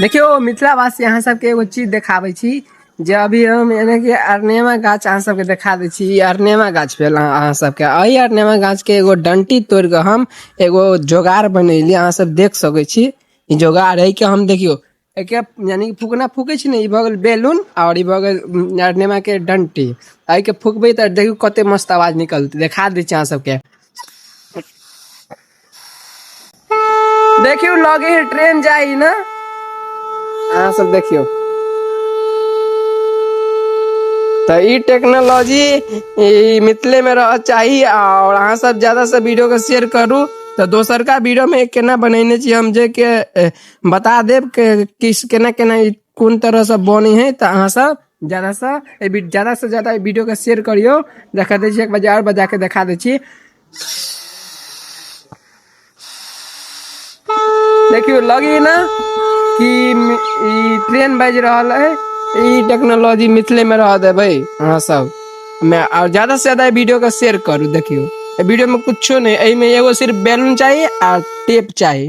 देखियौ मिथिलावासी, अहाँ सबके एगो चीज देखाबै छी जे अभी हम यानी कि अरनेमा गाछ अहाँ सबके देखा दै छी। ई अरनेमा गाछ भेल अहाँ सबके। एहि अरनेमा गाछ के एगो डंटी तोड़ि कऽ हम एगो जोगाड़ बनेली, अहाँ सब देख सकै छी। ई जोगाड़ है के हम देखियौ एके यानी कि फूकना फूकै छी ने, ई भऽ गेल बैलून और ई भऽ गेल अरनेमा के डंटी। एहिके फूकबै तऽ देखियौ कते मस्त आवाज निकलतै, देखा दै छी अहाँ सबके। देखियौ लगे है ट्रेन जाइ ना, अहाँ सब देखियौ। तऽ ई टेक्नोलॉजी ई मिथिले में रह चाही और अहाँ सब ज्यादा से वीडियो के शेयर करू। तऽ दोसरका वीडियो में केना बनेने छी हम जे के बता देब के किस केना केना ई कोन तरह से बनै है। तऽ अहाँ सब ज्यादा से ज्यादा से ज्यादा वीडियो के शेयर करियौ। देखा दै छी एक बार और बजा के देखा दै छी। देखियौ लगी ना कि ई ट्रेन बाजि रहल है। ई टेक्नोलॉजी मिथिले में रह देबै अहाँ सब मैं और ज्यादा से ज्यादा वीडियो के शेयर करू। देखियौ वीडियो में कुछो नहीं, एहिमे एगो सिर्फ बैलून चाहिए आ टेप चाहिए।